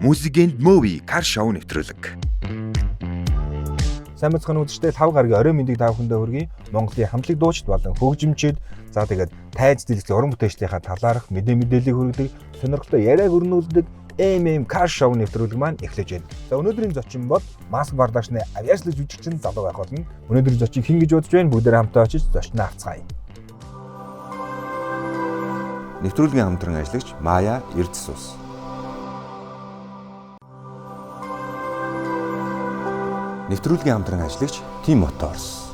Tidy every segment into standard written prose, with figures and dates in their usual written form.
Music and Movie Car Show нэвтрүүлэг. Сайн мэцхан үзэгчдээ лав гарагийн оройн мэндийг та бүхэндээ хүргэе. Монголын хамтлаг дуучид болон хөгжимчид за тэгээд тайз дэлгэцийн уран бүтээлчдийнхаа талаарх мэдээллийг хүргэдэг, сонирхолтой яриаг өрнүүлдэг MM Car Show нэвтрүүлэг маань эхлэж байна. За өнөөдрийн зочин бол Mask Production-ы авьяаслаг жүжигчин залуу байх болно. Өнөөдрийн зочин хэн гэж бодож байна? Бүгдээр хамтдаа очиж зочноо авцгаая. Нэвтрүүлгийн хамтран ажиллагч Мая Эрдэс ус. Нэвтрүүлгийн хамтран ажиллагч Team Motors.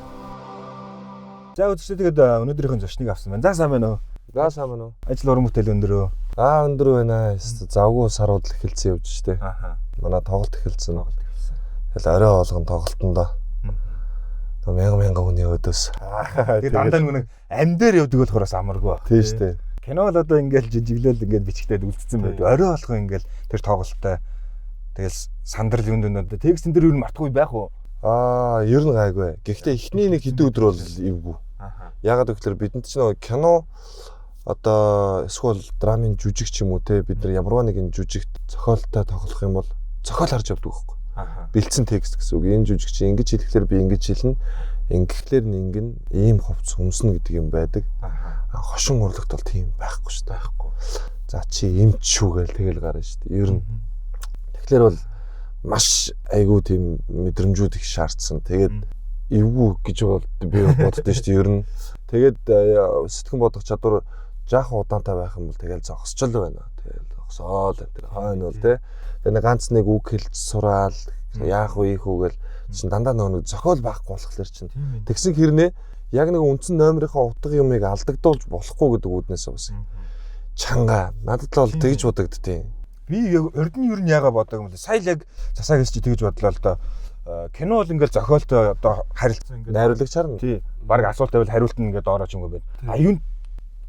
За үзэгчдээ тэгээд өнөөдрийнхэн зочныг авсан байна. За сайн байна уу? За сайн байна уу? Ажил уран бүтээл өндөр үү? Аа өндөр байна. Завгүй сарууд л эхэлсэн явж штэ. Аха. Манай тоглолт эхэлсэн. Тоглолт эхэлсэн. Тэгэл орой болгон тоглолтондоо. Тэг мянга мянга хүний өдөөс. Тэгээд дандаа нэг ам дээр явдаг болохоор бас амаргүй баг. Тийм штэ. Кино л одоо ингээл жижиглэл ингээд бичгтээд үлдсэн байдаг. Орой болгон ингээл тэр тоглолттой тэгэл сандрал юм дүнд одоо текстэн дээр юу мартахгүй байх уу? Аа ер нь гайгүй. Гэхдээ эхний нэг хэдэн өдөр бол эвгүй. Аха. Ягаад гэвэл бидэнд ч нөгөө кино одоо эсвэл драмын жүжиг ч юм уу те бид нар ямарваа нэгэн жүжигт зохиолтой тоглох юм бол зохиол харж явдаг байхгүй. Аха. Бэлдсэн текст гэсэн үг. Энэ жүжиг чи ингэж хэлэхлээр би ингэж хэлнэ. Ингэхлээр нь ингэн ийм хувцс өмснө гэдэг юм байдаг. Аха. Хошин урлагт бол тийм байхгүй шүү дээ. Байхгүй. За чи эмч шүү гээл тэгэл гарна шүү дээ. Ер нь тэгэхээр бол маш айгүй тийм мэдрэмжүүд их шаардсан. Тэгээд эвгүй гэж бол би боддоо шүү дээ. Ер нь тэгээд сэтгэн бодох чадвар жаахан удаантай байх юм бол тэгэл зогсчл байна. Тэгэл зогсоол энэ тэр хойно бол те. Тэгээ нэг ганц нэг үг хэлж сураал яах вэ ийх үү гэл чин дандаа нөгөө нэг зохиол байхгүй болохоор чин тэгсэн хэрнээ яг нэг үндсэн номерынхаа утга юмыг алдагдуулж болохгүй гэдэг үүднээс бас чанга надад л бол тэгж бодогдтiin. Би яг урд нь юу нь яага бодог юм бэ? Сая л яг засаа гэж чи тэгж бодлоо л доо. Кино бол ингээл зохиолтой одоо харилцан ингээл Найруулагч харна. тий баг асуулт тавил хариулт нь ингээд доороо ч юм уу байд. А юу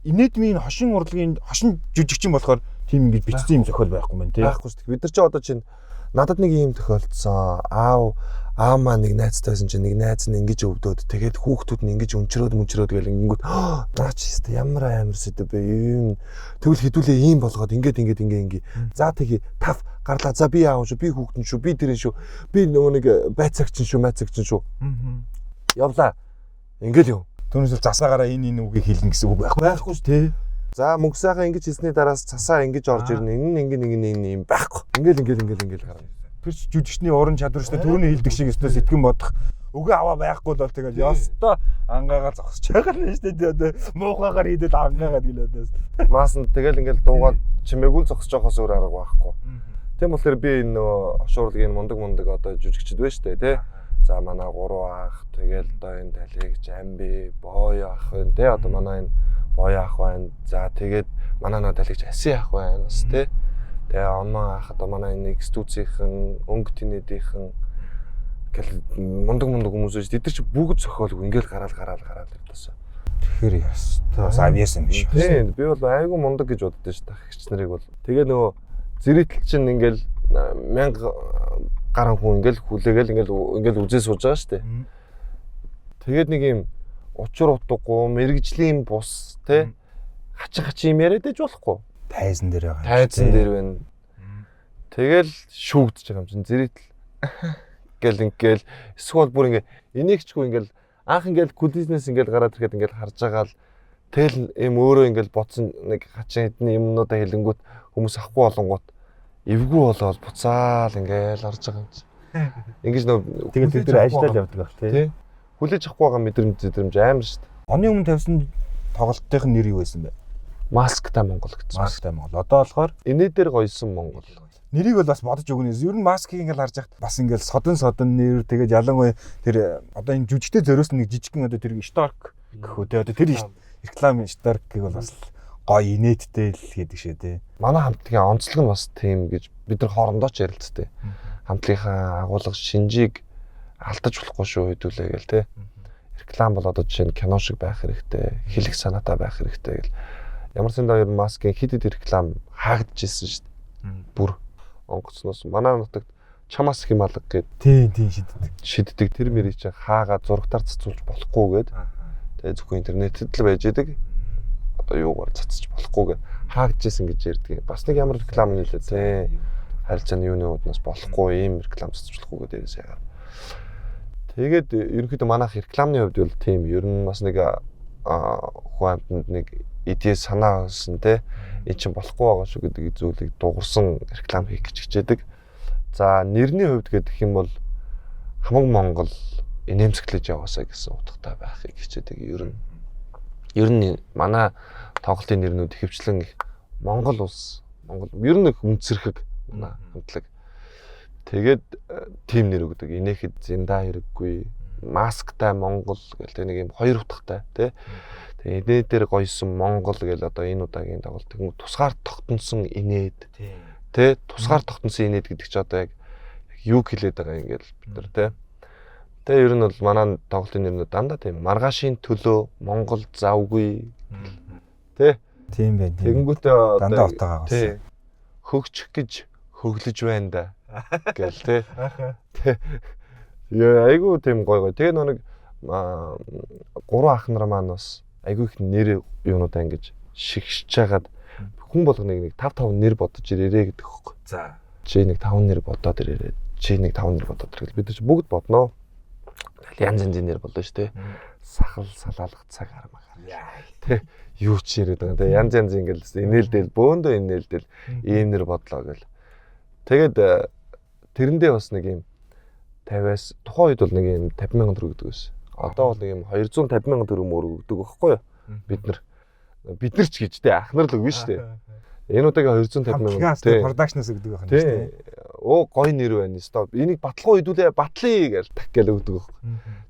инээдмийн хошин урлагийн хошин жүжигчин болохоор тийм ингэж бичсэн юм зохиол байхгүй мэн тий. Байхгүй шүү дээ. Бид нар чи одоо чинь надад нэг юм тохиолдсон. Аав аа маа нэг найзтай байсан чинь нэг найз нь ингэж өвдөөд тэгээд хүүхдүүд нь ингэж өнчрөөд мөнчрөөд гэл ингэнгүүт наа чи өстө ямар амар сэдв бэ юм тэгвэл хэдүүлээ ийм болгоод ингээд ингээд ингээ ингээ за тэгье тав гарлаа за би аав шүү би хүүхдэн шүү би тэрэн шүү би нөгөө нэг байцаагчин шүү майцаагчин шүү явлаа ингээл юм Түүнээс л засаагаараа энэ энэ үгийг хэлнэ гэсэн үг байхгүй. байхгүй шүү Тий. За мөнгө сайхан ингэж хийсний дараас цасаа ингэж орж ирнэ. Энэ нь ингэ ингэ ингэ юм байхгүй. Ингээл ингээл ингээл ингээл гарна. Тэр ч жүжигчний уран чадвар шүү дээ. Түрүүний хэлдэг шиг өстө сэтгэн бодох үгээ аваа байхгүй л бол тэгэл ёстой ангаагаа зогсож байгаа юм шүү дээ. Одоо муухайгаар хийдэл ангаагаад гэлээ одоо. Маасанд тэгэл ингээл дуугаад чимээгүй л зогсож байхаас өөр арга байхгүй. Тийм болохоор би энэ нөгөө хошуурлын мундаг мундаг одоо жүжигчд байна шүү дээ, тий. За манай гурван ах, тэгэл одоо энэ талигч, амби, бой ах байна, тий. Одоо манай энэ бой ах байна. За тэгээд манай нөгөө талигч аси ах байна бас тий. Тэгээ онмон ах одоо манай энэ студийнхын, өнгө тэнэдийнхэн гэл мундаг мундаг хүмүүс байж тэд нар чи бүгд зохиолгүй ингээл гараал гараал гараал ирдээсэн. Тэгэхээр ёстой бас авьяас юм биш. Тийм би бол айгүй мундаг гэж боддоо шүү дээ хэгч нарыг бол. Тэгээ нөгөө зэрэгтэл чинь ингээл мянга гарan хүн ингээл хүлээгээл ингээл ингээл үзээ сууж байгаа шүү дээ. Тэгээд нэг юм учир утгагүй мэрэгжлийн бус те хачин хачин юм яриад ээж болохгүй. Тайзан дээр байгаа. Тайзан дээр байна. Тэгэл шүүгдэж байгаа юм чинь зэрэгтэл гэл ингээл эсвэл бүр ингээ энийгчгүй ингээл анх ингээл кулиснес ингээл гараад ирэхэд ингээл харж байгаа л тэгэл юм өөрөө ингээл бодсон нэг хачин хэдэн юмнуудаа хэлэнгүүт хүмүүс авахгүй болонгууд эвгүй болоод буцаал ингээл орж байгаа юм чинь. Ингэж нөө Тэгэл тэд нар ажиллаад явдаг байх тий. тий хүлээж авахгүй байгаа мэдрэмж мэдрэмж амар шүү дээ. Оны өмнө тавьсан тоглолтын нэр юу байсан бэ? Масктай Монгол гэсэн. Масктай Монгол. Одоо болохоор Инээ дээр гоёсон Монгол. нэрийг бол бас бодож өгнө. Ер нь маскыг ингээл харж байхад бас ингээл содон содон нэр тэгээд ялангуяа тэр одоо энэ жүжигтэй зориулсан нэг жижигхэн одоо тэр Штарк гэх үү те одоо тэр реклам Штаркийг бол бас гоё инээдтэй л гэдэг шээ те. Манай хамтлагийн онцлог нь бас тийм гэж бид нар хоорондоо ч ярилцдаг. Хамтлагийнхаа агуулга шинжийг алдаж болохгүй шүү хэдүүлээ гэл те. Реклам бол одоо жишээ нь кино шиг байх хэрэгтэй, хэлэх санаатай байх хэрэгтэй гэл. Ямар сандаа ер нь маскын хэд хэд реклам хаагдчихсэн шүү дээ. Бүр онгоцноос манай нутагт чамаас хималга гэд Тийм тийм шиддэг. шиддэг тэр мэрийг чинь хаагаа зурагтаар цацуулж болохгүй гэд. Тэгээ зөвхөн интернетэд л байж идэг. Одоо юугаар цацж болохгүй гэд хаагдчихсэн гэж ярьдаг. Бас нэг ямар реклам нийлээ те. Харилцааны юуны уднаас болохгүй, ийм реклам цэцэрлэхгүй гэдэг дээрээс яагаад. Тэгээд ерөнхийдөө манайх рекламны хувьд бол тийм ер нь бас нэг хүн амьтанд нэг идея санаа болсон те энэ чинь болохгүй байгаа шүү гэдэг зүйлийг дуурсан реклам хийх гэж хичээдэг. За нэрний хувьд гэдэг юм бол хамаг Монгол инээмсэглэж яваасаа гэсэн утгатай байхыг хичээдэг. Ер нь манай тоглолтын нэрнүүд ихэвчлэн Монгол улс, Монгол ер нь үнцэрхэг манай хамтлаг. Тэгээд тим нэр өгдөг. Инээхэд зинда хэрэггүй, масктай Монгол гэл тэг нэг юм хоёр утгатай тий. Тэгээ инээ дээр гоёсон Монгол гэл одоо энэ удаагийн тоглолт тэгвэл тусгаар тогтносон инээд тий. Тусгаар тогтносон инээд гэдэг чи одоо яг юу хэлээд байгаа юм гээл бид нар тий. Тэгээ ер нь бол манай тоглолтын нэрнүүд дандаа тийм маргаашийн төлөө Монгол завгүй тий. Тийм байх. Тэгэнгүүтээ дандаа утгаа гаргасан. Тий. Хөгжих гэж хөглөж байна да гэл тий. Тий. Яа айгүй тийм гой гой. Тэгээ нэг гурван ах нар маань бас айгүй их нэр юунуудаа ингэж шигшж хагаад хүн болгоныг нэг 5 5 нэр бодож ирээрээ гэдэг хөхгүй. За. Чи нэг 5 нэр бодоод ирээрээ. Чи нэг 5 нэр бодоод ирэл. Бид нар чи бүгд бодноо. Янз янзын нэр болно шүү дээ. Сахал салаалах цаг армаг. Тэ юу ч яриад байгаа. Тэ янз янз ингээл инээлдэл бөөндөө инээлдэл ийм нэр бодлоо гэл. Тэгээд тэрэндээ бас нэг юм 50-аас тухайн үед бол нэг юм 50 мянган төгрөг өгдөг байсан. Одоо бол нэг юм 250 мянган төгрөг мөр өгдөг байхгүй юу? Бид нар ч гэж те ах нар л өгнө шүү дээ. Энэ удаагийн 250 мянган те продакшнаас өгдөг байх юм шүү дээ. Оо гой нэр байна. Стоп. Энийг батлах уу хэдүүлээ батлая гэж так гэл өгдөг байхгүй.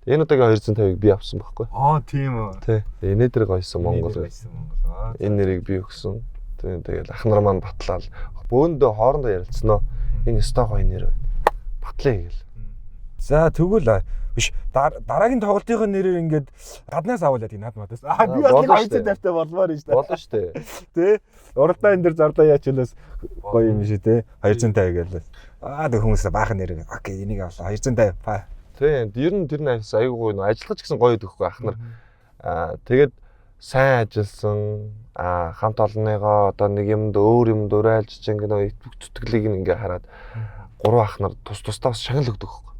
Энэ удаагийн 250-ыг би авсан байхгүй. Аа тийм үү. Тий. Энэ дээр гойсон Монгол. Энэ нэрийг би өгсөн. Тэгэл ах нар маань батлаал. Бөөндөө хоорондоо ярилцсанаа. Энэ өстой гоё нэр байна. Батлая гэл. За тэгвэл биш дараагийн тоглолтын нэрээр ингээд гаднаас авал яадаг над мадас. Аа би бас нэг 250 таа болмоор юм шүү дээ. Болно шүү дээ. Тэ? Уралдаа энэ дэр зарлаа яач үлээс гоё юм шиг те 250 гээл. Аа тэг хүмүүс баахан нэр. Окей энийг авлаа 250. Тэ ер нь тэр нь айгүй гоё ажиллаж гэсэн гоё өгөхгүй ах нар. Аа тэгээд сайн ажилласан аа хамт олонныгоо одоо нэг юмд өөр юмд уриалж чинь ингээ нөгөө итгэх зүтгэлийг ингээ хараад гурван ах нар тус тусдаа бас шагнал өгдөг хөөх.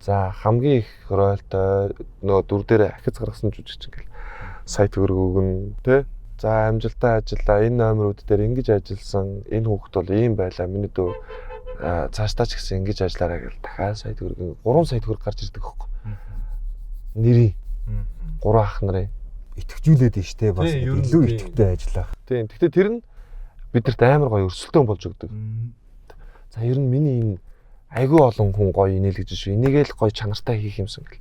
За хамгийн их роялтай нөгөө дүр дээр ахиц гаргасан жүжигч ингээл сая төгрөг өгнө тэ. За амжилттай ажиллаа энэ номерууд дээр ингэж ажилласан энэ хүүхэд бол ийм байлаа миний дүү цаашдаа ч гэсэн ингэж ажиллаарай гэл дахиад сая төгрөг 3 сая төгрөг гарч ирдэг хөөх. Нэрийн гурван ах нарын итгэжүүлээд нь штэ бас илүү итгэвтэй ажиллах. Тийм. Гэхдээ тэр нь бидэрт амар гоё өрсөлдөөн болж өгдөг. За ер нь миний энэ айгүй олон хүн гоё инээлгэж шүү. Энийг л гоё чанартай хийх юмсан гэл.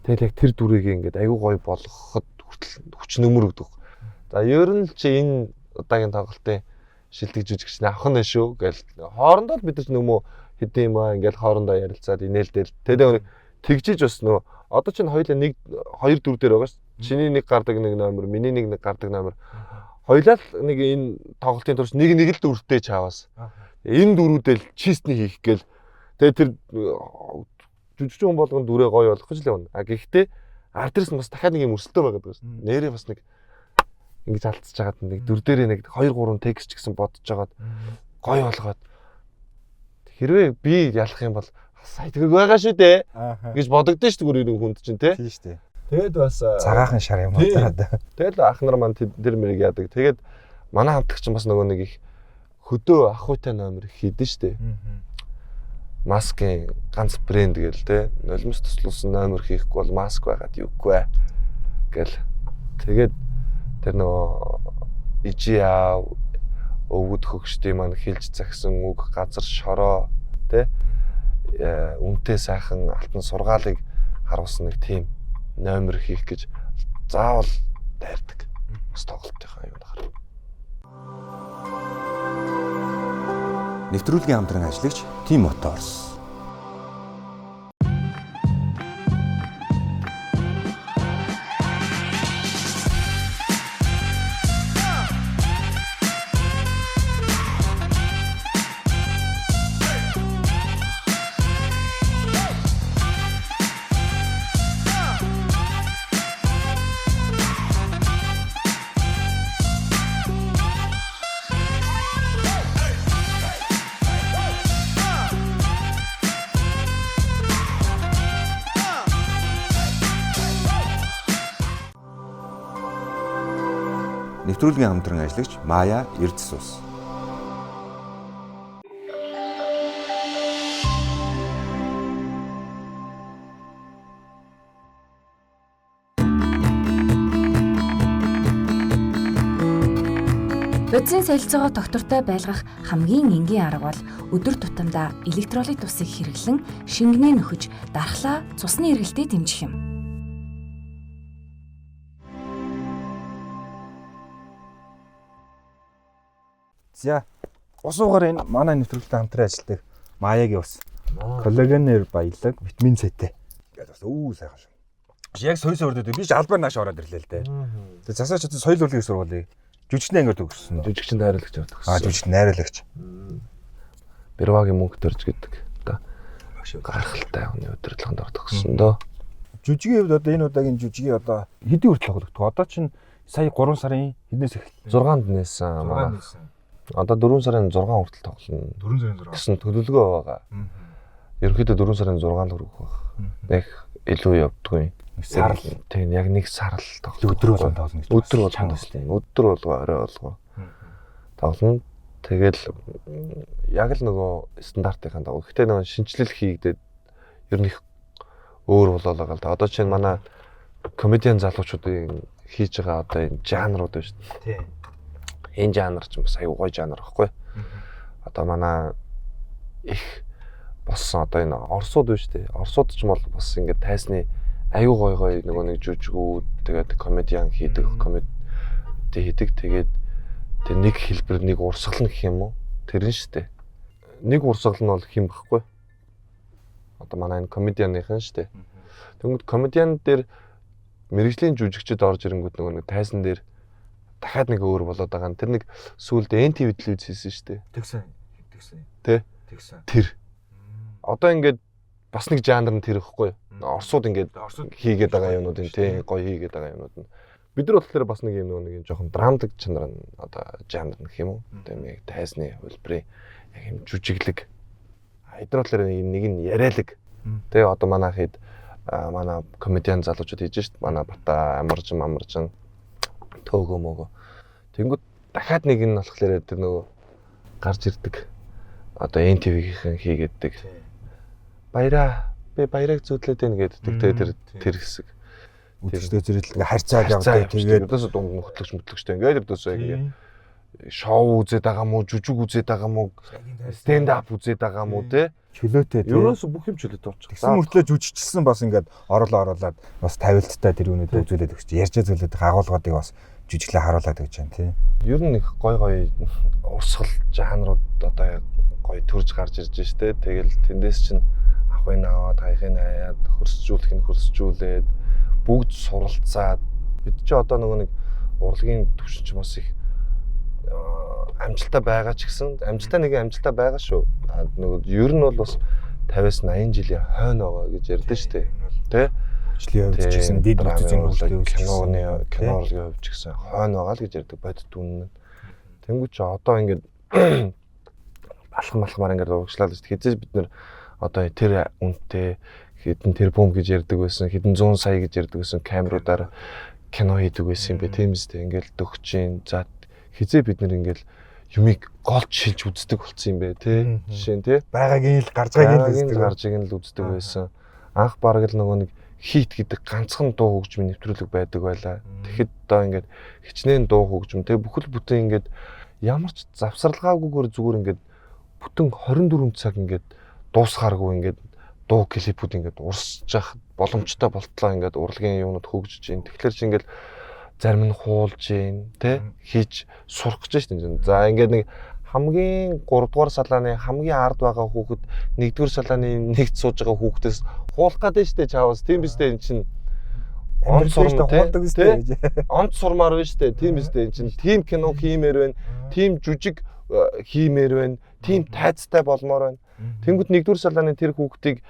Тэгэл яг тэр дүрийг ингээд айгүй гоё болгоход хүртэл хүч нөмөр өгдөг. За ер нь л чи энэ удаагийн тоглолтын шилдэг жүжигч нь авах нь шүү гэл. Хоорондоо л бид нар ч нөмөө хэдэн юм аа ингээд хоорондоо ярилцаад инээлдэл. Тэгээ тэгжиж бас нөө одоо чинь хоёулаа 1 2 4 дээр байгаа ш. Чиний нэг гардаг нэг номер, миний нэг гардаг номер. Хоёулаа л нэг энэ тоглолтын турш нэг нэг л дүртэй чаавас. Энэ дөрүүдэл чистний хийх гээл. Тэгээ тэр жүжигчин хүн болгон дүрээ гоё болох гэж л явна. А гэхдээ ард дээрс нь бас дахиад нэг юм өрсөлдөөн байгаад байгаа ш. Нэрээ бас нэг ингэж алдчихж хагаад нэг дүр дээрээ нэг 2 3 текст ч гэсэн бодож хагаад гоё болгоод хэрвээ би ялах юм бол сая төгрөг байгаа шүү дээ гэж бодогдсон шүү дээ ер нь хүнд чинь тий. Тийм шүү дээ. Тэгээд бас цагаахан шар юм аа. Тэгэл ах нар маань тэр мэрийг яадаг. Тэгээд манай хамтлагч бас нөгөө нэг их хөдөө ахуйтай номер хийдэн шүү дээ. Маскын ганц брэнд гээл те. Нулимс туслуулсан номер хийхгүй бол маск байгаад юугүй гэл. Тэгээд тэр нөгөө ижи аав өвгөд хөгшдийн маань хэлж загсан үг газар шороо те үнэтэй сайхан алтан сургаалыг харуулсан нэг тийм номер хийх гэж заавал дайрдаг. Бас тоглолтынхаа юунд харав. Нэвтрүүлгийн хамтран ажиллагч Team Motors. Нэвтрүүлгийн хамтран ажиллагч Мая Эрдэс ус. Бодисын солилцоогоо тогтвортой байлгах хамгийн энгийн арга бол өдөр тутамдаа электролит усыг хэрэглэн шингэнээ нөхөж дархлаа цусны эргэлтийг дэмжих юм. За ус уугаар энэ манай нэвтрүүлэгтэй хамтран ажилладаг Маягийн ус. Коллагенээр баялаг, витамин С-тэй. Ингээд бас сайхан шүү. Яг соёл сурдаг. Би ч албаар нааш ороод ирлээ л дээ. Тэгээ засаач одоо соёл урлагийн сургуулийг жүжигчний ангиар төгссөн үү? Жүжигчин найруулагч төгссөн. Жүжигчин найруулагч. Бэрвагийн мөнгө төрж гэдэг одоо гаргалтай хүний удирдлаганд ордог гэсэн дөө. Жүжигийн хувьд одоо энэ удаагийн жүжигийн одоо хэдийн хүртэл тоглогдох. Одоо чинь сая 3 сарын хэднээс эхэллээ? 6-нд нээсэн манай. Одоо 4 сарын 6 хүртэл тоглоно. 4 сарын 6 гэсэн төлөвлөгөө байгаа. Ерөнхийдөө 4 сарын 6-нд хүрэх байх. Нэг илүү явдгүй. Сар л тийм яг нэг сар л тоглоно. Өдөр болгон тоглоно гэж. Өдөр болгон тоглоно. Өдөр болго орой болго. Тоглоно. Тэгэл яг л нөгөө стандартынхаа дагуу. Гэхдээ нөгөө шинэчлэл хийгдээд ер нь их өөр болоод байгаа л да. Одоо чинь манай комедиан залуучуудын хийж байгаа одоо энэ жанрууд байна шүү дээ. Тийм. Энэ жанр чинь бас аюу гоё жанр байхгүй. Одоо манай их болсон одоо энэ Оросууд байна шүү дээ. Оросууд ч юм бол бас ингээд тайсны аюу гоё гоё нөгөө нэг жүжигүүд тэгээд комедиан хийдэг, комеди хийдэг. Тэгээд тэг нэг хэлбэр нэг урсгал нь гэх юм уу? Тэр нь шүү дээ. Нэг урсгал нь бол хэм багхгүй. Одоо манай энэ комедианыхан шүү дээ. Тэнгүүд комедиан дээр мэрэгжлийн жүжигчд орж ирэнгүүт нөгөө нэг тайзан дээр дахиад нэг өөр болоод байгаа нь. Тэр нэг сүүлд NTV телевиз хийсэн шүү дээ. Тэгсэн. Тэгсэн. Тэ? Тэгсэн. Тэр. Одоо ингээд бас нэг жанр нь тэр ихгүй. Оросууд ингээд хийгээд байгаа юмнууд нь тий гоё хийгээд байгаа юмнууд нь. Бид нар болохоор бас нэг юм нөгөө нэг жоохон драмдаг чанар нь одоо жанр гэх юм уу? Тийм яг тайзны хувилбарын яг юм жүжиглэг. Эдгээр болохоор нэг нь яриалаг. Тэ одоо манай хэд манай комедиан залуучууд хийж шít. Манай Бата амаржин амаржин төөгөө мөгөө. Тэнгүүд дахиад нэг нь болохоор тэр нөгөө гарч ирдэг. Одоо NTV-ийн хийгээддэг. Баяраа би баярыг зүүдлээд байна гэдэг тэр тэр хэсэг. Үзэгчдээ зэрэг харьцаад явдаг. Тэгээд өдөөсөө дунд нөхтлөгч мөтлөгчтэй ингээд өдөөсөө ингээд шоу үзээд байгаа мó, жүжиг үзээд байгаа мó, stand up үзээд байгаа мó те. Чөлөөтэй те. Ерөөсөө бүх юм чөлөөтэй болчих. Тэгсэн мөртлөө жүжигчсэн бас ингээд оруулаад бас тавилттай тэр үүнүүдээ үзүүлээд өгч. Ярьж зүйлээд агуулгуудыг бас жүжиглээ харуулад өгч байна те. Ер нь их гой гой урсгал жанрууд одоо гой төрж гарч ирж штэ. Тэгэл тэндээс чинь авахыг аваад, хаяхыг хаяад, хөрсжүүлэх нь хөрсжүүлээд бүгд суралцаад бид чи одоо нөгөө нэг урлагийн төвшин ч бас их амжилттай байгаа ч гэсэн амжилттай нэгэн амжилттай байгаа шүү. Нөгөө ер нь бол бас 50-аас 80 жилийн хойно байгаа гэж ярьдэн шүү дээ. Тэ? Хөгжлийн хувьд ч гэсэн дид бүтцийн хөгжлийн киноны кино урлагийн хувьд ч гэсэн хойно байгаа л гэж ярьдаг бодит үнэн нь. Тэнгүү чи одоо ингээд алхам алхмаар ингээд урагшлаад шүү дээ. Хэзээ бид нэр одоо тэр үнэтэй хэдэн тэрбум гэж ярьдаг байсан, хэдэн 100 сая гэж ярьдаг байсан камеруудаар кино хийдэг байсан юм бэ тийм үстэй. Ингээл дөгч чинь за хизээ бид нэр ингээл юмыг голж шилж үздэг болсон юм бэ тий. Жишээ нь тий. Байгаагийн л гарч байгааг л үздэг. Гарч байгааг л үздэг байсан. Анх бараг л нөгөө нэг хит гэдэг ганцхан дуу хөгжмийн нэвтрүүлэг байдаг байлаа. Тэгэхэд одоо ингээд хичнээн дуу хөгжим тий бүхэл бүтэн ингээд ямар ч завсарлагаагүйгээр зүгээр ингээд бүтэн 24 цаг ингээд дуусгааргүй ингээд дуу клипүүд ингээд урсчих боломжтой болтлоо ингээд урлагийн юмнууд хөгжиж байна. Тэгэхээр чи ингээд зарим нь хуулж гин тэ хийж сурах гэж байна. За ингээд нэг хамгийн 3 дугаар салааны хамгийн ард байгаа хүүхэд 1 дугаар салааны нэгт сууж байгаа хүүхдээс хуулах гэдэг нь шүү дээ чаавас. Тийм биз дээ эн чинь онц сурмаар тий. Онц сурмаар байна шүү дээ. Тийм биз дээ эн чинь тийм кино хиймээр байна. Тийм жүжиг хиймээр байна. Тийм тайцтай болмоор байна. Тэнгүүд 1 дугаар салааны тэр хүүхдийг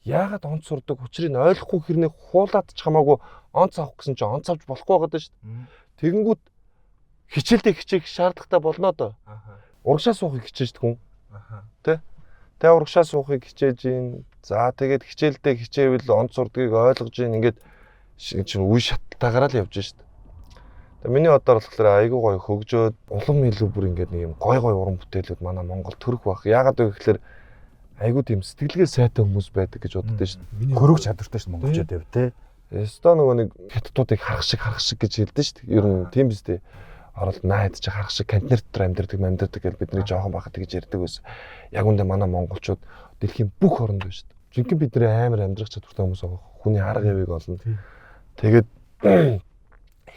яагаад онц сурдаг учрыг ойлгохгүй хэрнээ хуулаад ч хамаагүй онц авах гэсэн чинь онц авч болохгүй байгаа даа шүү дээ. Тэгэнгүүт хичээлдээ хичээх шаардлагатай болно доо. Урагшаа суухыг хичээж хүн. Тэ? Тэ урагшаа суухыг хичээж гин. За тэгээд хичээлдээ хичээвэл онц сурдгийг ойлгож гин. Ингээд чинь үе шаттайгаараа л явж шít. Тэгээ миний бодлоор болохоор айгүй гоё хөгжөөд улам илүү бүр ингээд нэг юм гой гой уран бүтээлүүд манай Монгол төрөх байх. Яагаад вэ гэхээр айгүй тийм сэтгэлгээ сайтай хүмүүс байдаг гэж боддоо шүү дээ. Хөрөг чадвартай шүү монголчууд яв те. Ёстой нөгөө нэг хятадуудыг харах шиг гэж хэлдэж шүү дээ. Ер нь тийм биз дээ. Орол найд чи харах шиг контейнер дотор амьдардаг гэж бидний жоохон байхад тэгж ярьдаг байсан. Яг үндэ манай монголчууд дэлхийн бүх оронд байна шүү дээ. Жинхэнэ бид нэр амар амьдрах чадвартай хүмүүс байгаа. Хүний арга явыг олно. Тэгээд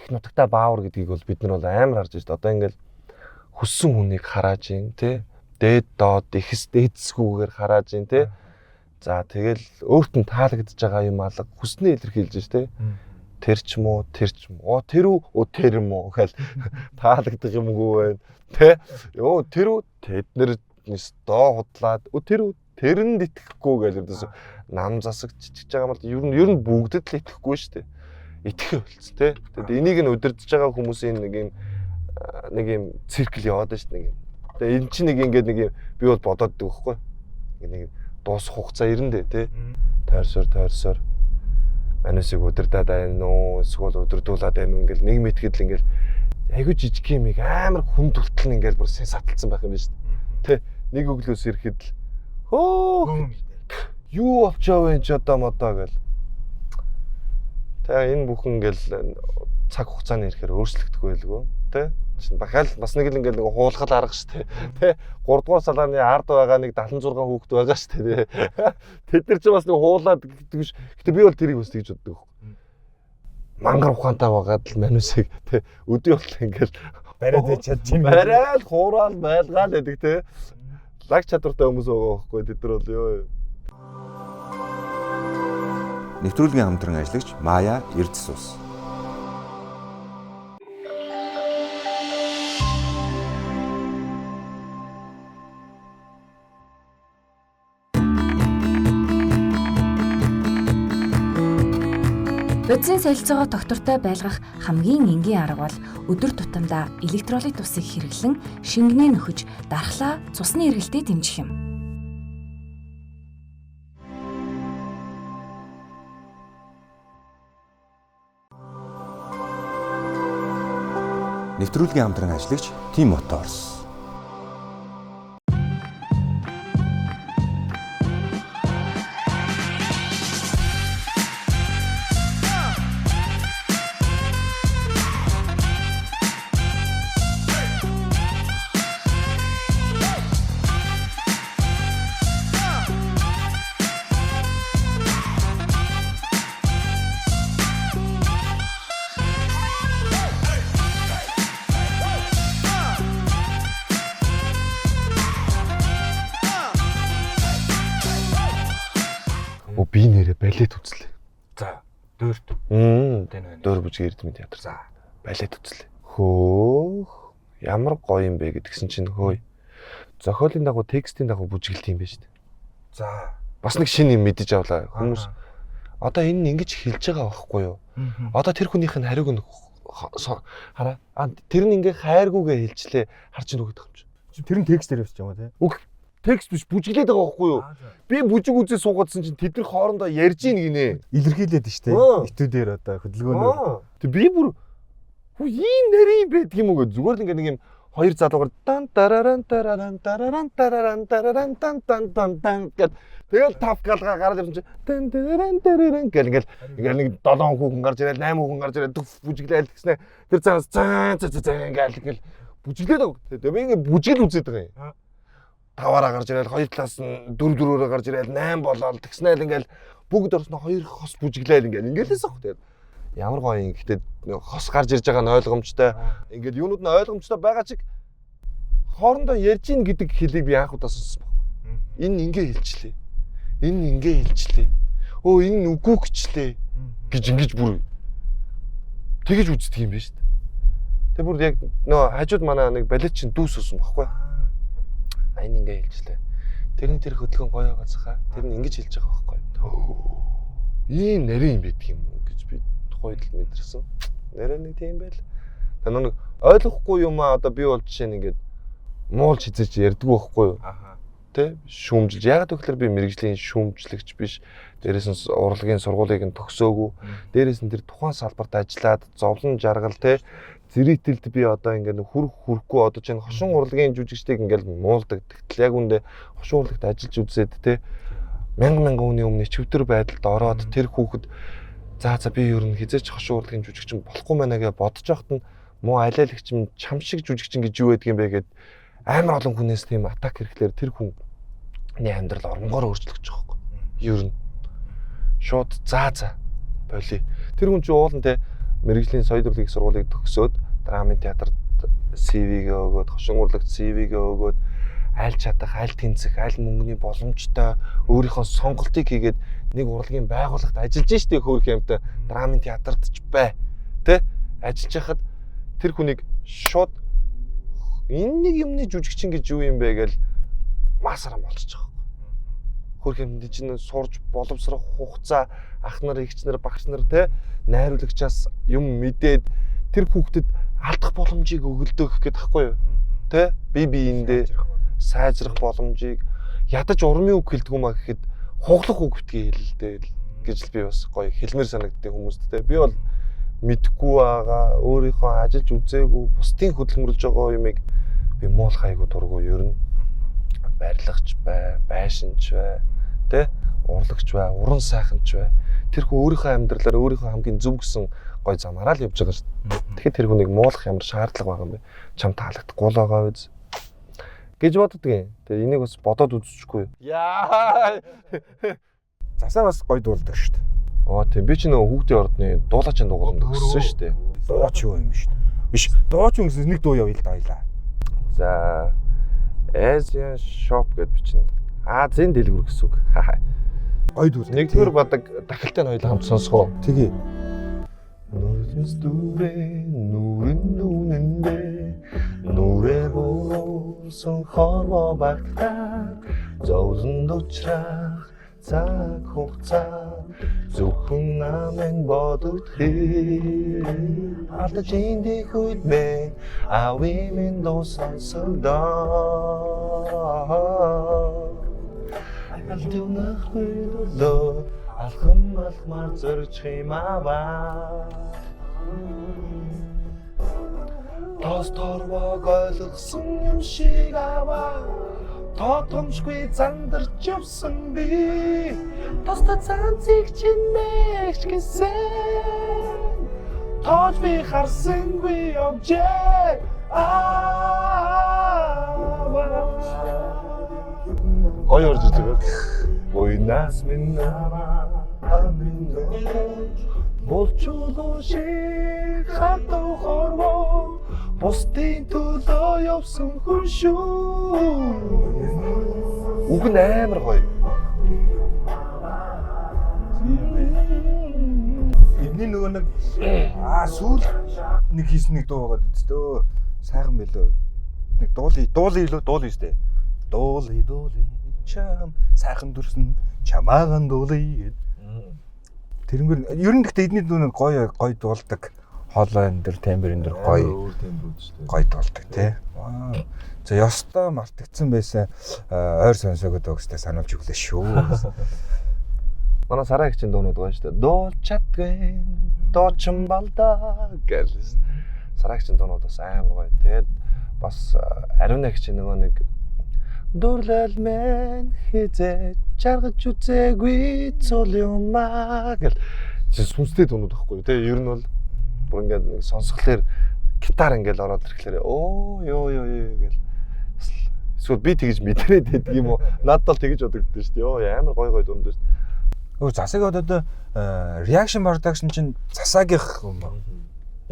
их нутагта баавар гэдгийг бол бид нар бол амар харж байна шүү дээ. Одоо ингээл хүссэн хүнийг харааж ин тий. Дээд доод ихэс дээдсгүүгээр харааж ин тий. За тэгэл өөрт нь таалагдж байгаа юм алга хүснээ илэрхийлж ш тий. Тэр ч юм уу, тэр ч юм уу. Тэр үү, тэр юм уу гэл таалагдах юмгүй байна. Тэ? Йоо, тэр үү, тэд нэр өстөө худлаад, тэр үү, тэрэнд итгэхгүй гэл ердөөс нам засаг чичиж байгаа юм бол ер нь бүгдэд л итгэхгүй шүү дээ. Итгэх болцсон тий. Тэгэд энийг нь удирдах байгаа хүмүүсийн нэг юм циркл яваад байна шүү дээ. Тэгээ эн чинь нэг ингээд нэг юм би бол бодоод байдаг байхгүй. Нэг дуусах хугацаа ирэндээ тий. Тойрсоор манусыг удирдаад байна уу, эсвэл удирдуулаад байна уу ингээл нэг мэтгэл ингээл айгүй жижиг юм амар хүн төртөл нь ингээл бүр саталцсан байх юм байна шүү дээ. Тэ нэг өглөөс ирэхэд л хөө юу болчоо вэ чи одоо модоо гэл. Тэ энэ бүхэн ингээл цаг хугацааны ирэхээр өөрчлөгдөх байлгүй тэ. Чинь бахаал бас нэг л ингээл нэг хуулгал арга шүү дээ. Тэ 3 дугаар салааны ард байгаа нэг 76 хүүхэд байгаа шүү дээ. Тэд нар ч бас нэг хуулаад гэдэг биш. Гэтэ би бол тэрийг бас тэгж боддог байхгүй. Мангар ухаантай байгаад л манусыг тэ өдөө болтой ингээл бариад байж чадчих юм. Бариад хураал байлгаал гэдэг тэ. Лаг чадвартай хүмүүс байгаа байхгүй тэд нар бол ёо. Нэвтрүүлгийн хамтран ажиллагч Мая Эрдэс ус. Бодисын солилцоогоо тогтвортой байлгах хамгийн энгийн арга бол өдөр тутамдаа электролит усыг хэрэглэн шингэнээ нөхөж дархлаа цусны эргэлтийг дэмжих юм. Нэвтрүүлгийн хамтран ажиллагч Team Motors. Би нэрэ балет үзлээ. За, дөөрт. Дөөр бүжиг Эрдэмт театр. За, балет үзлээ. Хөөх, ямар гоё юм бэ гэдгсэн чинь хөөе. Зохиолын дагуу текстийн дагуу бүжиглэлт юм байна шүү дээ. За. Бас нэг шинэ юм мэдэж авлаа. Хүмүүс одоо энэ нь ингэж хэлж байгаа байхгүй юу? Одоо тэр хүнийх нь хариуг нь хараа. А тэр нь ингээ хайргүйгээ хэлчлээ. Харж ин өгөх юм чи. Тэр нь текст дээр явчих юм уу те? Үгүй. Текст биш бүжиглээд байгаа байхгүй юу? Би бүжиг үзээ суугаадсан чинь тэд нар хоорондоо ярьж ийн гинэ. Илэрхийлээд нь штэ. Этүүдээр одоо хөдөлгөөнөөр. Тэг би бүр хүү ийм нарийн байдаг юм уу гэ. Зүгээр л ингээ нэг юм хоёр залуугаар дан тараран тараран тараран тараран тараран тан тан тан тан гэд тэгэл тав галгаа гараад ирсэн чинь тан тараран тараран гэл ингээл ингээл нэг 7 хүүхэн гарч ирэл 8 хүүхэн гарч ирэл төв бүжиглээл гэснэ тэр цаанаас цаа цаа цаа ингээл ингээл бүжиглээд байгаа. Тэгээ би ингээ бүжигл үзээд байгаа юм. 5-аараа гарч ирэл, хоёр талаас нь 4-4-өөрөө гарч ирэл, 8 болоод тэгснээл ингээл бүгд орсноо хоёр хос бүжиглээл ингээл инээлээс ах. Тэгээд ямар гоё юм. Гэхдээ хос гарч ирж байгаа нь ойлгомжтой. Ингээд юунууд нь ойлгомжтой байгаа чиг хоорондоо ярьж ийн гэдэг хэлийг би анх удаа сонссон байхгүй. Энэ ингээ хэлчлээ. Энэ ингээ хэлчлээ. Өө энэ нь үгүй гэчлээ гэж ингэж бүр тэгэж үздэг юм байна шүү дээ. Тэг бүр яг нөө хажууд манай нэг балет чинь дүүс өсөн байхгүй. Энэ ингээ хэлжлээ. Тэрний тэр хөдөлгөөн гоё байгаацхаа. Тэр нь ингэж хэлж байгаа байхгүй юу? Ийм нарийн юм байдаг юм уу гэж би тухайд л мэдэрсэн. Нэрээ нэг тийм байл. Тэр нэг ойлгохгүй юм аа одоо би бол жишээ нь ингээд муулж хизээч ярьдгүй байхгүй юу? Тэ? Шүүмжилж. Яагаад гэвэл би мэрэгжлийн шүүмжлэгч биш. Дээрээс нь урлагийн сургуулийг нь төгсөөгүй. Дээрээс нь тэр тухайн салбарт ажиллаад зовлон жаргал тэ Зэрэгтэлд би одоо ингээд хүрх хүрхгүй одоо чинь хошин урлагийн жүжигчдийг ингээд муулдаг. Тэгтэл яг үндэ хошин урлагт ажиллаж үзээд те мянган мянган хүний өмнө ичвдэр байдалд ороод тэр хүүхэд за за би ер нь хизээч хошин урлагийн жүжигчин болохгүй мэнэ гэж бодож байхад нь муу алиалагч юм чам шиг жүжигчин гэж юу байдг юм бэ гэд амар олон хүнээс тийм атак хэрэглээр тэр хүний амьдрал оронгоор өөрчлөгдөж байгаа байхгүй. Ер нь шууд за за боли. Тэр хүн чинь уулан те мэрэгжлийн соёл урлагийн сургуулийг төгсөөд драмын театрт CV-гээ өгөөд, хошин урлагт CV-гээ өгөөд аль чадах, аль тэнцэх, аль мөнгөний боломжтой өөрийнхөө сонголтыг хийгээд нэг урлагийн байгууллагт ажиллаж штэ хөөх юмтай драмын театрт ч бай. Тэ? Ажиллаж байхад тэр хүнийг шууд энэ нэг юмны жүжигчин гэж юу юм бэ гэж масараа болчих жоох. Хөөх юмд чинь сурж боловсрох хугацаа ах нар, эгч нар, багш нар тэ найруулагчаас юм мэдээд тэр хүүхдэд алдах боломжийг өгөлдөх гэдэг байхгүй юу? Тэ? Би биендээ сайжрах боломжийг ядаж урмын үг хэлдэг юм а гэхэд хуглах үг битгий хэлэлдэ гэж л би бас гоё хэлмээр санагддаг хүмүүст те. Би бол мэдхгүй байгаа, өөрийнхөө ажиллаж үзээгүй, бусдын хөдөлмөрлөж байгаа юмыг би муулах айгу дургу ер нь барилгач бай, байшинч бай, тэ урлагч бай, уран сайханч бай. Тэр хүн өөрийнхөө амьдралаар өөрийнхөө хамгийн зөв гэсэн гой замаараа л явж байгаа шүү дээ. Тэгэхээр тэр хүнийг муулах ямар шаардлага байгаа юм бэ? Чам таалагдахгүй л байгаа биз гэж боддөг юм. Тэгээ энийг бас бодоод үзчихгүй. Яа. Засаа бас гой дуулдаг шүү дээ. Аа тийм би чи нөгөө хүүхдийн ордны дуулаачин дуугаланд өгсөн шүү дээ. Дууч юу юм шүү дээ. Биш дууч юм гэсэн нэг дуу явъя л да хоёлаа. За Asian Shop гэд бичнэ. Азийн дэлгүүр гэсэн үг. Гой дуулдаг. Нэгдүгээр бадаг дахилтай нь хоёлаа хамт сонсгоо. Тэгээ. Нүрэнс дүрэ нүрэн нүнэндэ нүрэ буусан хорвоо багтаа зовлонд учрах цаг хугацаа зөвхөн намайг бодогдох алдаж эндих үед мэн аавын минь дуу сонсогдоо алдунах үед лөө алхам алхмаар зорчих юм аваа. Тос торвог ойлгосон юм шиг аваа. Тоотомшгүй зандарч явсан би. Тусдаа цанцыг чинээгч гэсэн. Тоож би харсангүй явжээ. Аваа. Гоё орж иж байгаа. Буйнаас минь аваа минь болчулуу шиг хатуу хорвоо бусдын төлөө явсан хүн шүү. Үг нь амар гоё. Эдний нөгөө нэг сүүл нэг хийсэн нэг дуу байгаад үст дөө. Сайхан байлоо. Нэг дуулъя, дуулъя лөө дуулъя штэ. Дуулъя, дуулъя чам сайхан дүрсэн чамаахан дуулъя гэд. Тэрнгээр ер нь гэхдээ эдний дуу нэг гоё гоё дуулдаг. Хоолой энэ дэр тембр энэ дэр гоё өөр тембрүүд шүү дээ. Гоё дуулдаг тий. За ёстой мартагдсан байсан ойр сонсоогод өгстэй сануулж өглөө шүү. Манай сараа гिचийн дуунууд гоё шүү дээ. Дуулж чадгүй дуучин балдаа гэл. Сараа гिचийн дуунууд бас амар гоё. Тэгээд бас ариуна гिचийн нөгөө нэг дурлал мэн хизээ жаргаж үзээгүй цул юм аа гэл. Сүнстэй дуунууд байхгүй юу те. Ер нь бол бүр ингээд нэг сонсголоор гитар ингээд ороод ирэхлээр оо ёо ёо ёо гэл. Эсвэл би тэгж мэдрээд байдаг юм уу? Надад бол тэгж бодогдсон шүү дээ. Ёо амар гоё гоё дунд шүү дээ. Өөр засаг одоо reaction production чинь засаагийнх юм аа.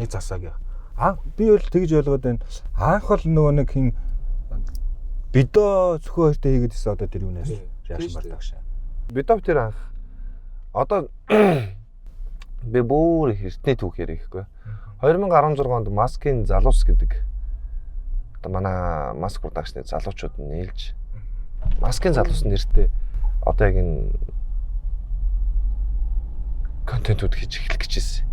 Яг засаагийнх. Аа би бол тэгж ойлгоод байна. Анх бол нөгөө нэг хин бидо цөхөө хоёртой хийгээд ирсэн одоо тэр юунаас reaction production. Бидо тэр анх одоо би бүр эртний түүх ярихгүй. 2016 онд Маскын залуус гэдэг одоо манай Маск production-ы залуучууд нийлж Маскын залуус нэртэй одоо яг энэ контентууд хийж эхлэх гэж байсан.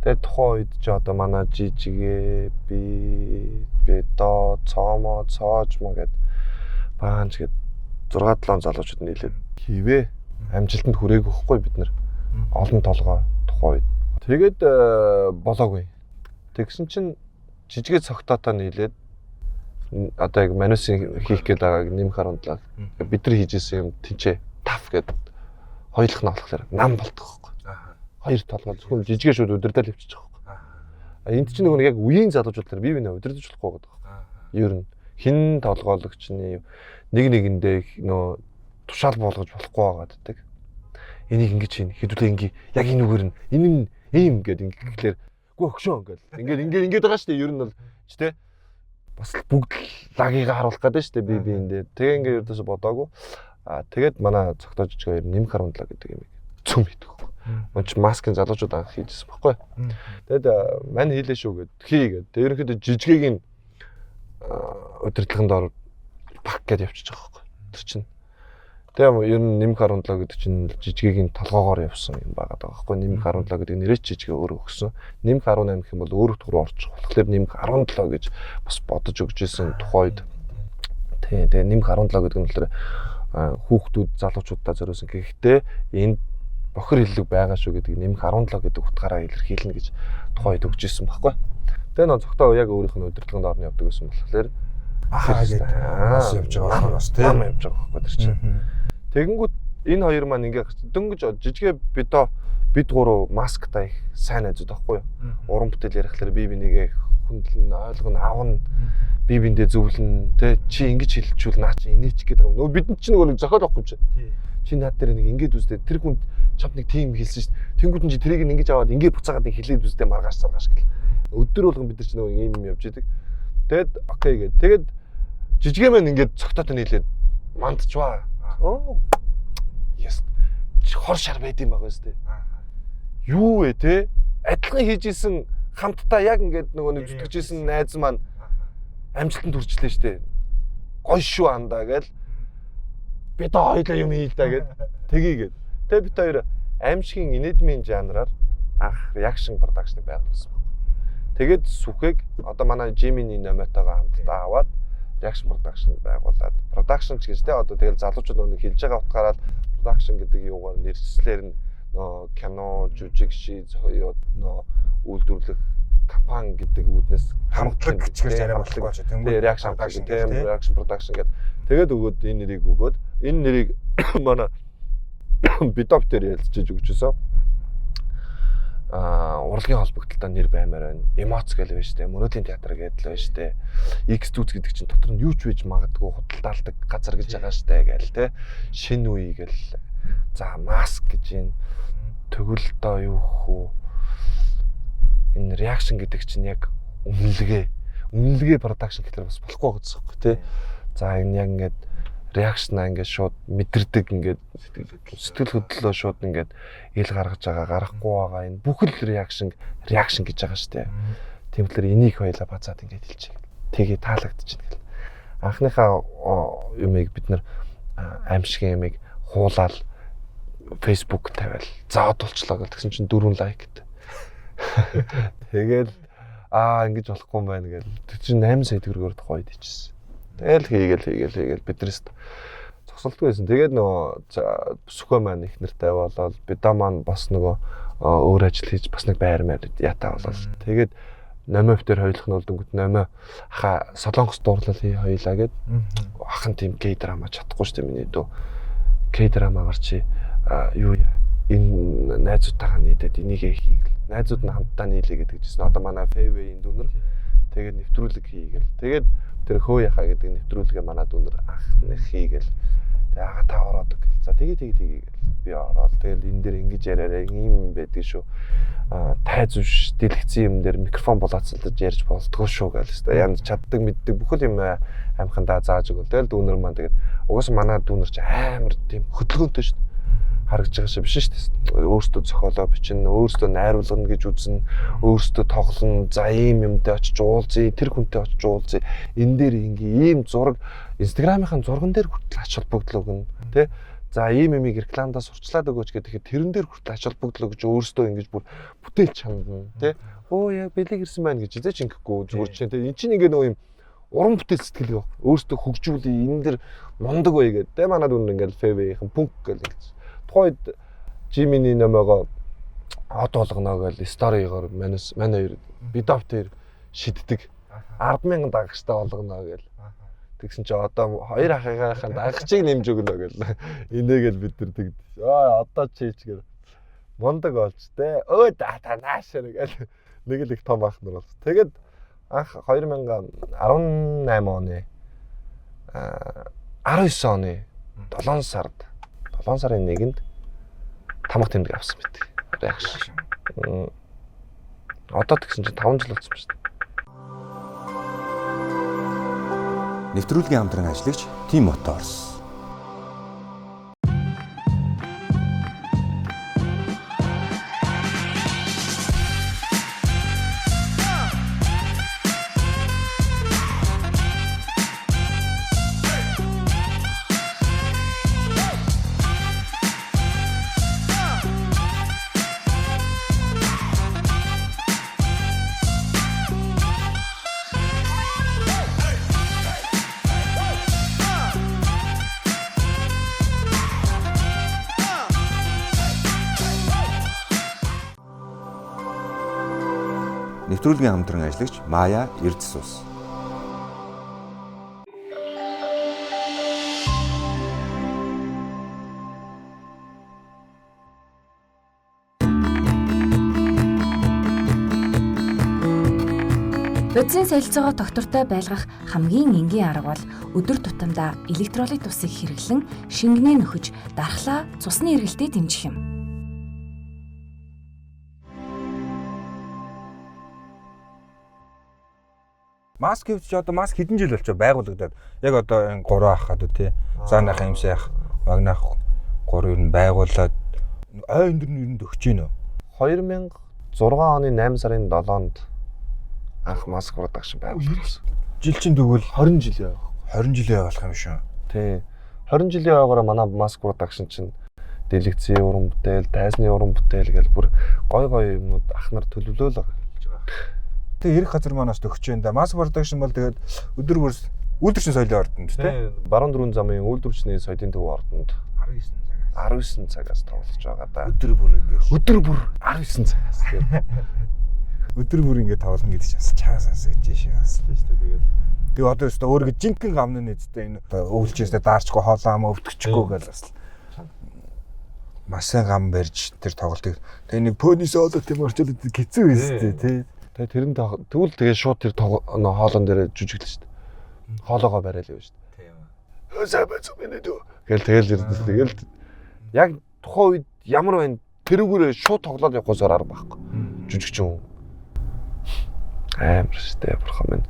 Тэгээд тухайн үед ч одоо манай Жижигэ, би, Бедо, Цомо, Цоожмо гэд Баанч гэд 6 7 залуучууд нийлээд хийвэ. Амжилтанд хүрээгүй хөхгүй бид нар. Олон толгой тухайн үед. Тэгээд болоогүй. Тэгсэн чинь жижигээ цогтоотой нийлээд одоо яг Манусын хийх гээд байгааг нэмэх 17 бид нар хийжсэн юм тэнцээ тав гэдэг хоёулах нь болохоор нам болдог байхгүй. Хоёр толгой зөвхөн жижигээ шууд удирдал явчих байхгүй. А энд чинь нөгөө нэг яг үеийн залуучууд бие биенээ удирдах болохгүй гэдэг байхгүй. Ер нь хин толгойлогчны нэг нэгэндээ нөгөө тушаал буулгаж болохгүй байгаа гэдэг. Энийг ингэж хийн хэдүүлээ ингээ яг энэ үгээр нь энэ нь ийм гэдэг ингэхлээр үгүй өгшөө ингээл ингээд ингээд ингээд байгаа шүү дээ. Ер нь бол ч тэ бас бүгд лагийг харуулах гэдэг шүү дээ бие биендээ. Тэгээ ингээд ердөөсө бодоагүй. Аа тэгээд манай цогтоо жижиг хоёр нэмэх 17 гэдэг юм цөм хийдэг байхгүй. Мөн чи маскын залуучууд анх хийжсэн байхгүй. Тэгээд мань хийлээ шүү гэд хий гэд. Тэгээд ерөнхийдөө жижигийг нь удирдлагын дор пак гэд явчихж байгаа байхгүй. Тэр чинь. Тэгээ ер нь нэмэх 17 гэдэг чинь жижигийг нь толгоогоор явсан юм байгаа даа байхгүй. Нэмэх 17 гэдэг нэрээ жижигээ өөрөө өгсөн. Нэмэх 18 гэх юм бол өөрөө рүү орчих. Тэгэхээр нэмэх 17 гэж бас бодож өгч исэн тухайд. Тий, тэгээ нэмэх 17 гэдэг нь болохоор хүүхдүүд залуучуудаа зориулсан. Гэхдээ энд бохир хиллэг байгаа шүү гэдэг нэмэх 17 гэдэг утгаараа илэрхийлнэ гэж тухайд өгч исэн байхгүй. Тэгээ нөө цогтоо яг өөрийнх нь удирдлаганд орно явдаг гэсэн болохоор ахаа гэдэг бас явж байгаа болохоор бас тийм явж байгаа байхгүй тэр чинь. Тэгэнгүүт энэ хоёр маань ингээ дөнгөж жижигээ бид гурав масктай их сайн найзууд байхгүй юу? Уран бүтээл ярихлаар би бинийгээ хүндлэн ойлгоно, авна, би биндээ зөвлөн, тэ чи ингэж хэлчихвэл наа чи инээч гэдэг юм. Нөгөө бидэнд чи нөгөө нэг зохиол байхгүй чи. Чи наад дээр нэг ингэж үзтээ тэр хүнд чамд нэг тийм хэлсэн шүү дээ. Тэнгүүд нь чи тэрийг ингэж аваад ингэ буцаагаад нэг хэлээд үзтээ маргааш саргааш гэл. Өдөр болгон бид нар чи нөгөө ийм юм явж идэг. Тэгэд окей гээд. Тэгээд жижигээ маань ингээд цогтоотой нийлээд мандчваа. Оо. Yes. Хор шар байд юм байгаа үстэй. Юу вэ те? Адилхан хийж исэн хамтдаа яг ингээд нөгөө нэг зүтгэж исэн найз маань амжилтанд хүрчлээ штэ. Гой шүү андаа гэл. Бид хоёлаа юм хий л да гэд. Тгийгээд. Тэ бид хоёр аимшигын инэдмийн жанраар анх reaction production-ыг байгуулсан баг. Тэгээд сүхэг одоо манай Jimmy-ний номотойгоо хамтдаа аваад reaction production байгуулад production ч гэж те одоо тэгэл залуучууд нөгөө хэлж байгаа утгаараа л production гэдэг юугаар нэршлэр нь нөө кино, жүжиг, ши, зохио нөө үйлдвэрлэх компани гэдэг үүднээс хамтлаг гэж яриа болохгүй ч тэнгууд reaction production тийм reaction production гэдэг. Тэгээд өгөөд энэ нэрийг өгөөд энэ нэрийг манай Бидоп дээр ярилцж өгч байсан. Урлагийн холбогдлолтой нэр баймаар байна. Эмоц гэл байна штэ. Мөрөөдлийн театр гэдэл байна штэ. X зүз гэдэг чинь дотор нь юу ч байж магадгүй худалдаалдаг газар гэж байгаа штэ гээл те. Шинэ үе гэл. За маск гэж энэ тэгвэл доо юу хөө. Энэ реакшн гэдэг чинь яг үнэлгээ. Үнэлгээ продакшн гэхэлэр бас болохгүй байгаа юм те. За энэ яг ингээд реакшнаа ингээд шууд мэдэрдэг ингээд сэтгэл хөдлөлөө шууд ингээд ил гаргаж байгаа гаргахгүй байгаа энэ бүхэл реакшн гэж байгаа шүү дээ. Тийм болохоор энийг хоёлаа базаад ингээд хэлчихье. Тэгээ таалагдчихна гэл. Анхныхаа юмыг бид нар аимшигын юмыг хуулаал Facebook тавиал заад болчлоо гэл тэгсэн чинь 4 лайк гэдэг. Тэгэл ингэж болохгүй юм байна гэл. Тэр чинь 8 сая төгрөгөөр тухайд хийчихсэн. Тэгэл хийгээл биднээс зогсолтгүй байсан. Тэгээд нөгөө сүхэ маань их нэртэй болоод бидаа маань бас нөгөө өөр ажил хийж бас нэг байр маяр ятаа болоод тэгээд номов дээр хоёулах нь болдонгот номоо хаа солонгос дуурлал хий хоёлаа гэд ахан тийм кей драма чадахгүй шүү дээ миний дүү. Кей драмагаар чи юу яа энэ найзуудтайгаа нийлээд энийгээ хийгээл. Найзууд нь хамтдаа нийлээ гэдэг чийсэн. Одоо манай Фэйвэйн дүүнер тэгээд нэвтрүүлэг хийгээл. Тэгээд тэр хөө яхаа гэдэг нэвтрүүлгээ манай дүүнер анх нэг хийгээл. Тэгээ ага та ороод гэл. За тэгээ тэгээ гэл. Би ороод тэгэл энэ дээр ингэж яриараа ийм юм байдаг шүү. Тайз үш дэлгэцэн юм дээр микрофон болооцолдож ярьж болдгоо шүү гэл. Янз чаддаг мэддэг бүхэл юм амхандаа зааж өгөл. Тэгэл дүүнер маань тэгээд угаасаа манай дүүнер чи амар тийм хөдөлгөөнтэй шүү. Харагдж байгаа шиг биш шүү дээ. Өөртөө зохиолоо бичнэ, өөртөө найруулгана гэж үзнэ, өөртөө тоглоно, за ийм юмтай очиж уулзъя, тэр хүнтэй очиж уулзъя. Энэ дээр ингээ ийм зураг Instagram-ийн зурган дээр хүртэл ач холбогдол өгнө, тэ? За ийм юмыг рекламдаа сурчлаад өгөөч гэхэд тэрэн дээр хүртэл ач холбогдол өгч өөртөө ингэж бүр бүтээл чандна, тэ? Өө яг бэлэг ирсэн байна гэж эзэж ингэхгүй зүгээр чинь тэ. Эн чинь ингээ нөгөө юм уран бүтээл сэтгэл баг. Өөртөө хөгжүүлээ, энэ дэр мундаг бай гэдэг. Тэ манай дүн ингээл Фэвэйхэн пүнк гэл ингэж. Тухайд Jimmy-ний номоогоо Од болгоно гэж story-гоор манайс манай хоёр бидовт хоёр шиддэг. 10,000 дагагчтай болгоно гэл. Тэгсэн чи одоо хоёр ахыгийнхаа дагагчийг нэмж өгнө гэл. Инээгээл бид нар тэгдэж. Аа одоо чи ч гэл мундаг болж те. Өө та наашаа гэл нэг л их том ах нар болсон. Тэгээд анх 2018 оны 19 оны 7 сард 7 сарын 1-нд тамга тэмдэг авсан мэт. Reaction. Одоо тэгсэн чинь 5 жил болсон ба шүү дээ. Нэвтрүүлгийн хамтран ажиллагч Team Motors. Нэвтрүүлгийн хамтран ажиллагч Мая Эрдэс ус. Бодисын солилцоогоо тогтвортой байлгах хамгийн энгийн арга бол өдөр тутамдаа электролит усыг хэрэглэн шингэнээ нөхөж дархлаа цусны эргэлтийг дэмжих юм. Маск хэвч одоо маск хэдэн жил болчихоо байгуулагдаад яг одоо энэ 3 ах хад тий. Заанах юм сайх магнах 3 ер нь байгуулад ой өндөр нь ер нь төгч гин үү? 2006 оны 8 сарын 7-нд анх маск production байгуулсан. Жил чинь тэгвэл 20 жил явах. 20 жилээ болох юм шүү. Тий. 20 жилийн ойгоор манай маск production чинь дэлгэцийн уран бүтээл, дайсны уран бүтээл гэл бүр гой гой юмнууд ах нар төлөвлөөл байгаа. Тэгээ эрх газар манаас төгч юм да. Маск production бол тэгээд өдөр бүр үйлдвэрчний соёлын ордонд тий. Баруун дөрвөн замын үйлдвэрчний соёлын төв ордонд 19 цагаас тоглож байгаа да. Өдөр бүр ингээд Өдөр бүр 19 цагаас тэгээд өдөр бүр ингээд тоглоно гэдэг чинь бас чаа сонсогдож шээ бас. тийм шүү дээ. Тэгээд Тэгээ одоо өстө өөргөө жинхэнэ гамны нэзтэй энэ өвлжээсээ даарчгүй хоолоо ам өвтгчихгүй гэл бас маш сайн гам барьж тэр тоглолтыг тэгээ нэг пөний соло тийм орчуулдаг хэцүү байсан тий. Тэгээд тэр нь тэгвэл тэгээд шууд тэр хоолон дээр жүжиглэн шүү дээ. Хоолоогоо барайл явна шүү дээ. Тийм. Сайн байцсан минь дөө. Гэл тэгэл ирдэ. Тэгэл яг тухайн үед ямар байна тэрүүгээрээ шууд тоглоод явахгүйсээр арга байхгүй. Жүжигчин хүн. Амар шүү дээ. Бурхан минь.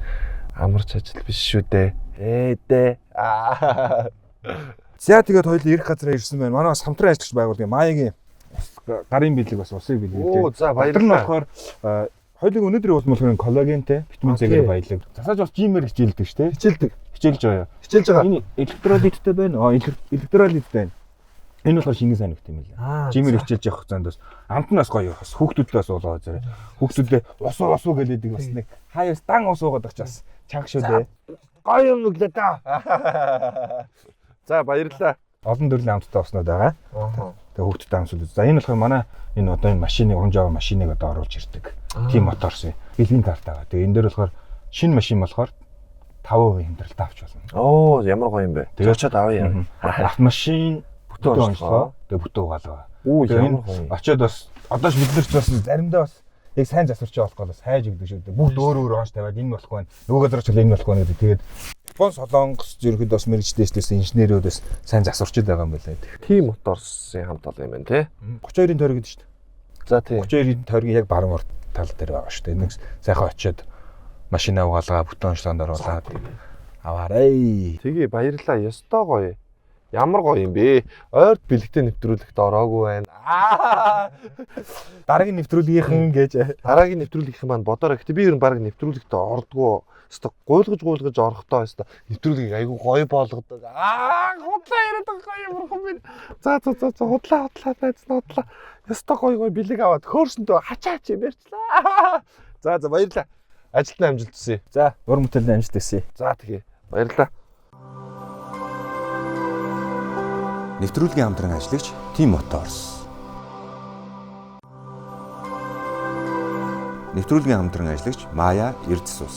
Амарч ажил биш шүү дээ. Ээ дээ. Аа. За тэгээд хоёул ирэх газараа ирсэн байна. Манай бас хамтран ажиллагч байгууллагын Маягийн гарын бэлэг бас усыг бэлгэлээ. Оо за Баяр нь баярлалаа. болохоор хоёулын өнөөдрийн уулын болохоор коллагентэй витамин С-гээр баялаг. Засааж бас жимээр хичээлдэг шүү дээ. Хичээлдэг. Хичээлж байгаа юу? Хичээлж байгаа. Энэ электролиттэй байна. Аа электролит байна. Энэ болохоор шингэн сайн нөхт юм лээ. Жимээр хичээлж явах хугацаанд бас амт нь бас гоё бас хүүхдүүдлээ бас уулгаа зэрэг. Хүүхдүүдээ ус уу ус уу гэлээдэг бас нэг хаяас дан ус уугаад ч бас чанга шүү дээ. Гоё юм өглөө та. За баярлалаа. Олон төрлийн амттай уснууд байгаа. Тэгээ хүүхдтэй амсууд. За энэ болохоор манай энэ одоо энэ машины уран жава машиныг одоо оруулж ирдэг. Team Motors-ын бэлгийн карт байгаа. Тэгээ энэ дээр болохоор шинэ машин болохоор 5% хямдралтай авч болно. Оо ямар гоё юм бэ. Тэгээд- Тэгээд очоод авъя. Автомашин бүтэн онцлогоо. Тэгээ бүтэн угаалгаа. Үү Тэгээ ямар энэ гоё юм. очоод бас одоо ч бид нар ч бас заримдаа бас яг сайн засварч байгаа болохгүй бас хайж өгдөг шүү дээ. Бүгд өөр өөр онц тавиад энэ болохгүй байна. Нөгөө газар очоод энэ болохгүй байна гэдэг. Тэгээд Япон Солонгос ерөнхийдөө бас мэрэгчлээчлээс инженерүүд бас сайн засварчд байгаа юм байна лээ. Team Motors-ын хамт олон юм байна те. 32-ын тойрог гэдэг шүү дээ. За тий. 32-ын тойргийн яг баруун урд тал дээр байгаа шүү дээ. Нэг сайхан очиод машина угаалгаа бүтэн онцлогонд оруулаад аваарай. Тэгээ баярлалаа. Ёстой гоё. Ямар гоё юм бэ? Ойрт бэлэгтэй нэвтрүүлэгт ороогүй байна. Аа. Дараагийн нэвтрүүлгийнхэн гэж Дараагийн нэвтрүүлгийнхэн маань бодоорой. Гэтэ би ер нь баг нэвтрүүлэгт ордгоо. Ёстой гуйлгаж орохдоо ёстой нэвтрүүлгийг айгүй гоё болгодог. Аа, худлаа яриад байгаа гоё бурхан минь. За за за за худлаа худлаа байцна худлаа. Ёстой гоё гоё бэлэг аваад хөөрсөндөө хачаач юм ярьчлаа. За за баярлалаа. Ажилтны амжилт хүсье. За, уран бүтээлийн амжилт хүсье. За тэгээ. Баярлалаа. Нэвтрүүлгийн хамтран ажиллагч Team Motors. Нэвтрүүлгийн хамтран ажиллагч Мая Эрдэс ус.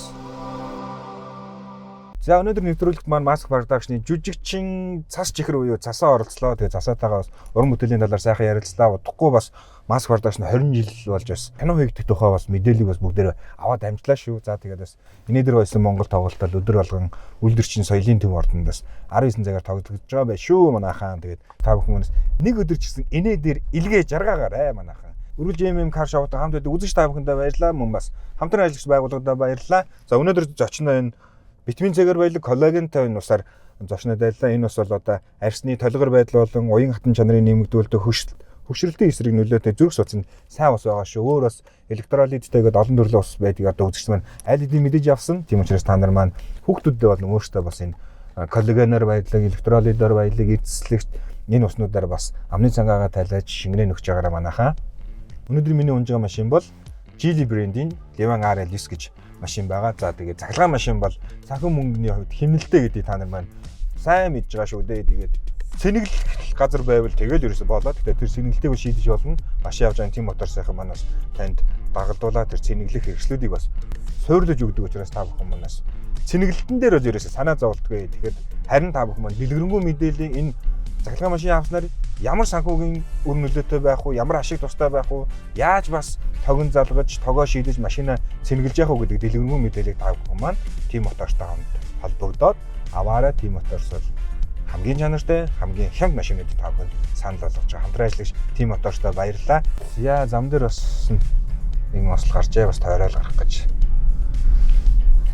За, өнөөдөр нэвтрүүлэгт маань Mask Production-ы жүжигчин цас чихэр буюу Цасаа оролцлоо. Тэгээ Цасаатайгаа бас уран бүтээлийн талаар сайхан ярилцлаа. Удахгүй бас Mask Production 20 жил болж бас кино хийгдэх тухай бас мэдээллийг бас бүгдээрээ аваад амжлаа шүү. За, тэгээд бас инээ дээр байсан Монгол тоглолтол өдөр болгон Үйлдвэрчин соёлын төв ордонд бас 19 цагаар тоглогдож байгаа байх шүү, манайхаан. Тэгээд та бүхэн манаас нэг өдөр ч гэсэн инээ дээр илгээ жаргаагаарай, манайхаан. Үргэлж MM Car Show-тай хамт байдаг үзэгч та бүхэндээ баярлалаа. Мөн бас хамтран ажиллагч байгууллагадаа баярлалаа. За, өнөөдөр зочноо энэ витамин C-гээр баялаг коллагентай энэ усаар зочнод байлаа. Энэ ус бол одоо арьсны толгор байдал болон уян хатан чанарыг нэмэгдүүлдэг, хөгшрөлтийн эсрэг нөлөөтэй, зүрх судаснд сайн ус байгаа шүү. Өөр бас электролиттэй гэдэг олон төрлийн ус байдгийг одоо үзэгч маань аль хэдийн мэдэж авсан. Тийм учраас та нар маань хүүхдүүдэд болон өөрсдөө бас энэ коллагеноор баялаг, электролитоор баялаг, эцэслэгч энэ уснуудаар бас амны цангаагаа тайлаж шингэнэ нөхж байгаараа, манайхаа. Өнөөдөр миний унж байгаа машин бол Geely брендийн Livan RL9 гэж машин байгаа. За, тэгээд цахилгаан машин бол санхүү мөнгөний хувьд хэмнэлтэй гэдгийг та нар маань сайн мэдж байгаа шүү дээ. Тэгээд сэнэглэх газар байвал тэгэл ерөөсө болоо. Тэгэхээр тэр сэнэглэлтийг шийдэж болно. Машин явж байгаа тийм мотор сайхан манаас танд дагалдуулаа тэр сэнэглэх хэрэгслүүдийг бас суурлаж өгдөг учраас та бүхэн манаас сэнэглэлтэн дээр бол ерөөсө санаа зовлтгүй. Тэгэхээр харин та бүхэн маань дэлгэрэнгүй мэдээллийн энэ цахилгаан машин авснаар ямар санхүүгийн үр нөлөөтэй байх уу, ямар ашиг тустай байх уу, яаж бас тогон залгаж, тогоо шийдэж машина сэнгэлж явах уу гэдэг дэлгэрэнгүй мэдээллийг та бүхэн маань Team Motors-тай хамт холбогдоод аваарай. Team Motors бол хамгийн чанартай, хамгийн хямд машинууд та бүхэнд санал болгож байгаа. Хамтран ажиллагч Team Motors-тай баярлалаа. Яа, зам дээр бас нэг осол гарчээ, бас тойрол гарах гэж.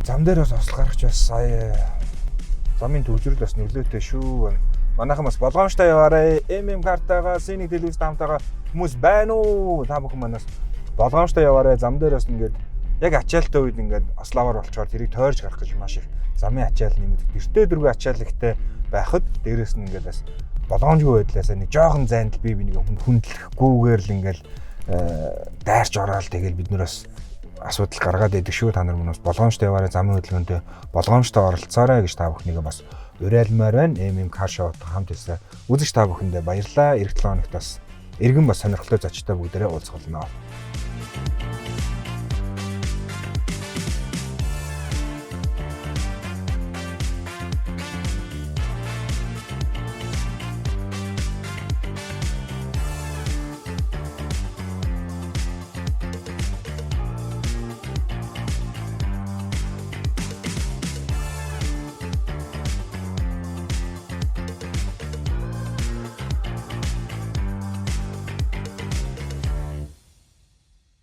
Зам дээр бас осол гарах бас сая замын төвжирэл бас нөлөөтэй шүү. Манайхан бас болгоомжтой яваарай. MM картагаа, Синик телевиз хамтаага хүмүүс байна уу? Та бүхэн манаас болгоомжтой яваарай. Зам дээр бас ингээд яг ачаалттай үед ингээд ославар болчоор тэрийг тойрж гарах гэж маш их замын ачаал нэмэгдэх. Гэртээ дөрвөн ачаал ихтэй байхад дээрэс нь ингээд бас болгоомжгүй байдлаасаа нэг жоохон зайд бие биенийг хүндлэхгүйгээр л ингээд дайрч ороод тэгэл бид нар бас асуудал гаргаад байдаг шүү. Та нар мөн бас болгоомжтой яваарай. Замын хөдөлгөөнтэй болгоомжтой оролцоорой гэж та бүхнийг бас уриалмаар байна. MM Car Show-тай хамт байсан үзэгч та бүхэндээ баярлалаа. Ирэх 7 хоногт бас эргэн бас сонирхолтой зочтой бүгдээрээ уулзах болно.